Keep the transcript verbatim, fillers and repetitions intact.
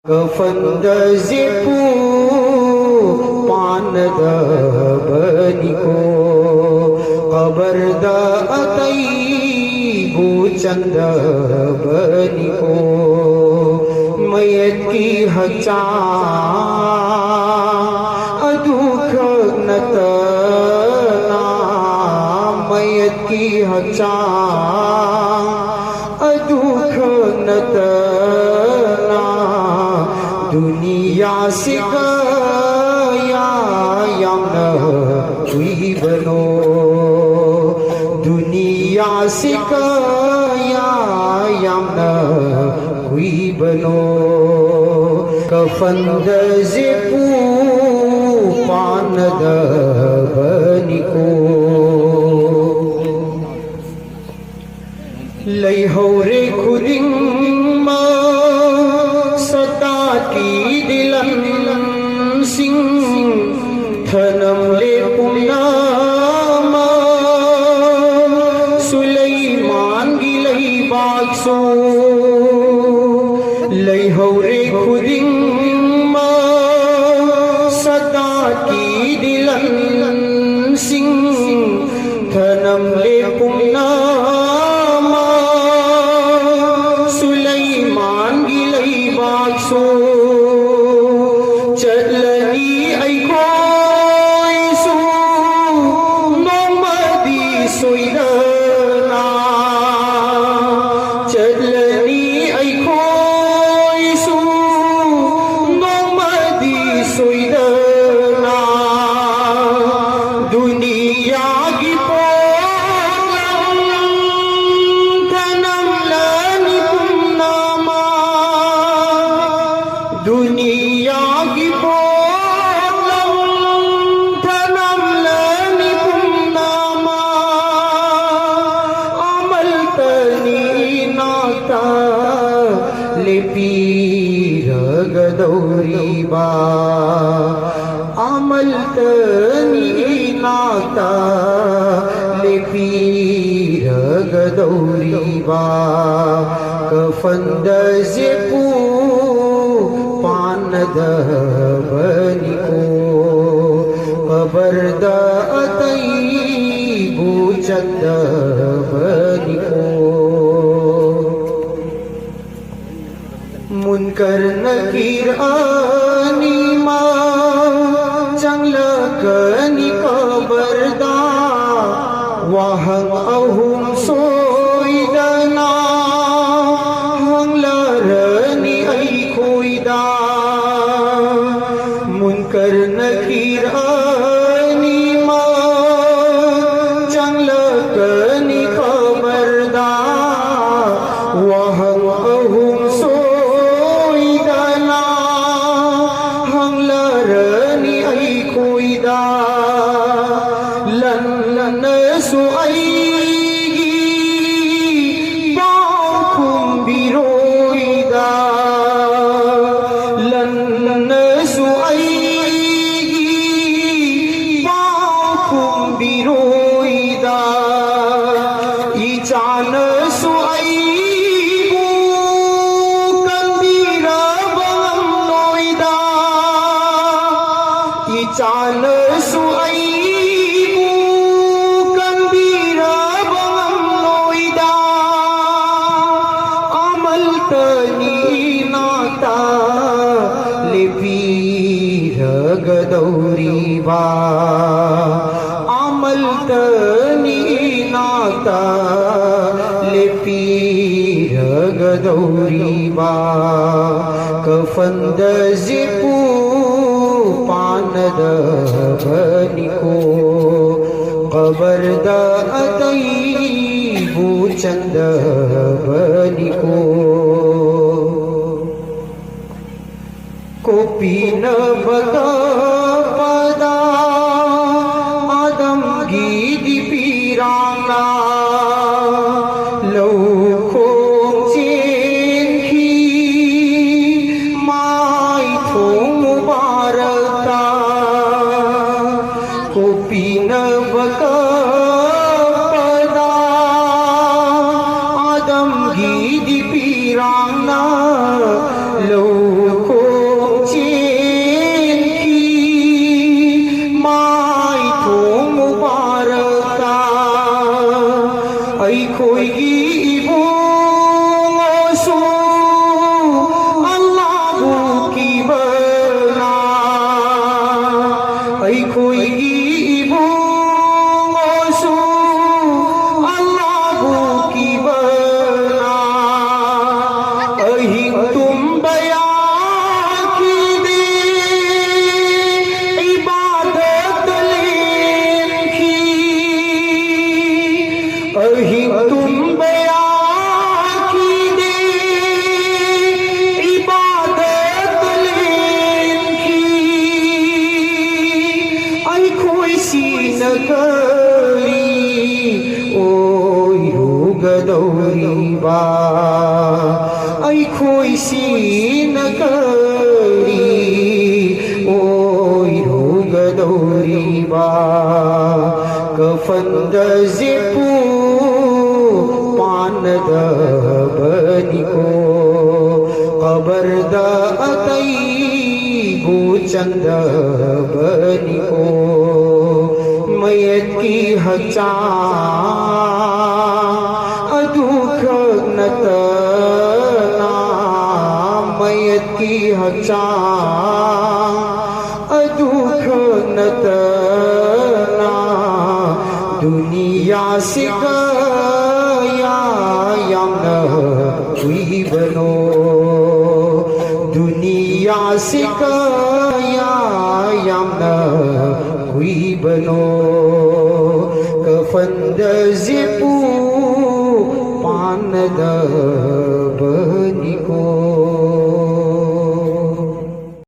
ꯀꯐꯟꯗ ꯖꯦꯄꯨ ꯄꯥꯟꯅꯗꯕꯅꯤꯀꯣ, ꯀꯕꯔꯗ ꯑꯇꯩꯕꯨ ꯆꯟꯗꯕꯅꯤꯀꯣ꯫ ꯃꯌꯦꯠꯀꯤ ꯍꯛꯆꯥꯡ ꯑꯗꯨꯈꯛ ꯅꯠꯇꯅ, ꯃꯌꯦꯠꯀꯤ ꯍꯛꯆꯥꯡ ꯑꯗꯨꯈꯛ ꯅꯠꯇꯅ, ꯗꯨꯅꯤꯌꯥꯁꯤ ꯀꯌꯥ ꯌꯥꯝꯅ ꯀꯨꯏꯕꯅꯣ, ꯗꯨꯅꯤꯌꯥꯁꯤ ꯀꯌꯥ ꯌꯥꯝꯅ ꯀꯨꯏꯕꯅꯣ꯫ ꯀꯐꯟꯗ ꯖꯦꯄꯨ ꯄꯥꯟꯅꯗꯕꯅꯤꯀꯣ꯫ ꯂꯩꯍꯧꯔꯦ ꯈꯨꯗꯤꯡꯃꯛ ꯁꯇꯥꯠꯀꯤ ꯗꯤꯂꯟꯁꯤꯡ, ꯊꯅꯝꯂꯦ ꯄꯨꯝꯅꯃꯛ ꯁꯨꯂꯩꯃꯥꯟꯒꯤ ꯂꯩꯕꯥꯛꯁꯨ꯫ ꯂꯩꯍꯧꯔꯦ ꯈꯨꯗꯤꯡꯃꯛ ꯁꯇꯥꯠꯀꯤ ꯗꯤꯂꯟꯁꯤꯡ, ꯊꯅꯝꯂꯦ ꯄꯨꯝꯅꯃꯛ ꯁꯨꯂꯩꯃꯥꯟꯒꯤ ꯂꯩꯕꯥꯛꯁꯨ꯫ ꯆꯠꯂꯅꯤ ꯑꯩꯈꯣꯏꯁꯨ ꯅꯣꯡꯃꯗꯤ ꯁꯣꯏꯗꯅ, ꯆꯠꯂꯅꯤ ꯑꯩꯈꯣꯏꯁꯨ ꯅꯣꯡꯃꯗꯤ ꯁꯣꯏꯗꯅ꯫ ꯗꯨꯅꯤꯌꯥꯒꯤ ꯄꯣꯠꯂꯝ ꯊꯅꯝꯂꯅꯤ ꯄꯨꯝꯅꯃꯛ, ꯗꯨꯅꯤꯌꯥꯒꯤ ꯄꯣꯠꯂꯝ ꯊꯅꯝꯂꯅꯤ ꯄꯨꯝꯅꯃꯛ꯫ ꯑꯃꯜꯇꯅꯤ ꯏꯅꯥꯛꯇ ꯂꯦꯞꯄꯤꯔꯒꯗꯧꯔꯤꯕ, ꯑꯃꯜꯇꯅꯤ ꯏꯅꯥꯛꯇ ꯂꯦꯞꯄꯤꯔꯒꯗꯧꯔꯤꯕ꯫ ꯀꯐꯟꯗ ꯖꯦꯄꯨ ꯆꯠꯗꯕꯅꯤꯀꯣ, ꯀꯕꯔꯗ ꯑꯇꯩꯕꯨ ꯆꯠꯗꯕꯅꯤꯀꯣ꯫ ꯃꯨꯟꯀꯔ ꯅꯀꯤꯔ ꯑꯅꯤꯃꯛ ꯆꯪꯂꯛꯀꯅꯤ ꯀꯕꯔꯗ꯫ ꯋꯥꯍꯪ ꯑꯍꯨꯝ ꯁꯣꯏꯗꯅ ꯍꯪꯂꯔꯅꯤ ꯑꯩꯈꯣꯏꯗ꯫ ꯃꯨꯟꯀꯔ ꯅꯀꯤꯔ ꯑꯅꯤꯃꯛ ꯆꯪꯂꯛꯀꯅꯤ ꯀꯕꯔꯗ꯫ ꯋꯥꯍꯪ ꯑꯍꯨꯝ ꯁꯣꯏꯗꯅ ꯍꯪꯂꯔꯅꯤ ꯑꯩꯈꯣꯏꯗ꯫ ꯂꯟꯅꯁꯨ ꯑꯩꯒꯤ ꯄꯥꯎꯈꯨꯝ ꯄꯤꯔꯣꯏꯗ꯫ ꯂꯟꯅꯁꯨ ꯑꯩꯒꯤ ꯄꯥꯎꯈꯨꯝ ꯄꯤꯔꯣꯏꯗ꯫ ꯏꯆꯥꯅꯁꯨ ꯑꯩꯕꯨ ꯀꯟꯕꯤꯔꯕ ꯉꯝꯂꯣꯏꯗ꯫ ꯏꯆꯥꯅꯁꯨ ꯑꯩꯕꯨ ꯀꯟꯕꯤꯔꯕ ꯉꯝꯂꯣꯏꯗ꯫ ꯑꯃꯜꯇꯅꯤ ꯏꯅꯥꯛꯇ ꯂꯦꯞꯄꯤꯔꯒꯗꯧꯔꯤꯕ꯫ ꯑꯃꯜꯇꯅꯤ ꯏꯅꯥꯛꯇ ꯂꯦꯞꯄꯤꯔꯒꯗꯧꯔꯤꯕ꯫ ꯀꯐꯟꯗ ꯖꯤꯄꯨ ꯄꯥꯟꯅꯗꯕꯅꯤꯀꯣ, ꯀꯕꯔꯗ ꯑꯇꯩꯕꯨ ꯆꯟꯗꯕꯅꯤꯀꯣ꯫ ꯀꯣꯄꯤꯅꯕ ꯀꯞꯄꯗ ꯑꯥꯗꯝꯒꯤ ꯗꯤꯄꯤꯔꯥꯡꯅ ꯂꯧꯈꯣꯡ ꯆꯦꯟꯈꯤ ꯃꯥꯏꯊꯣꯡ ꯃꯨꯕꯥꯔꯛꯇ꯫ ꯀꯣꯄꯤꯅꯕ ꯀꯞꯄꯗ ꯑꯥꯗꯝꯒꯤ ꯗꯤꯄꯤꯔꯥꯡꯅ ꯂꯧꯈꯣꯡ ꯀꯐꯟꯗ ꯖꯦꯄꯨ ꯄꯥꯟꯅꯗꯕꯅꯤꯀꯣ, ꯀꯕꯔꯗ ꯑꯇꯩꯕꯨ ꯆꯟꯗꯕꯅꯤꯀꯣ꯫ ꯃꯌꯦꯠꯀꯤ ꯍꯛꯆꯥꯡ ꯑꯗꯨꯈꯛ ꯅꯠꯇꯅ, ꯃꯌꯦꯠꯀꯤ ꯍꯛꯆꯥꯡ ꯑꯗꯨꯈꯛ ꯅꯠꯇꯅ, ꯗꯨꯅꯤꯌꯥꯁꯤ ꯀꯌꯥ ꯌꯥꯝꯅ ꯀꯨꯏꯕꯅꯣ, ꯗꯨꯅꯤꯌꯥꯁꯤ ꯀꯌꯥ ꯌꯥꯝꯅ ꯀꯨꯏꯕꯅꯣ꯫ ꯀꯐꯟꯗ ꯖꯤꯞ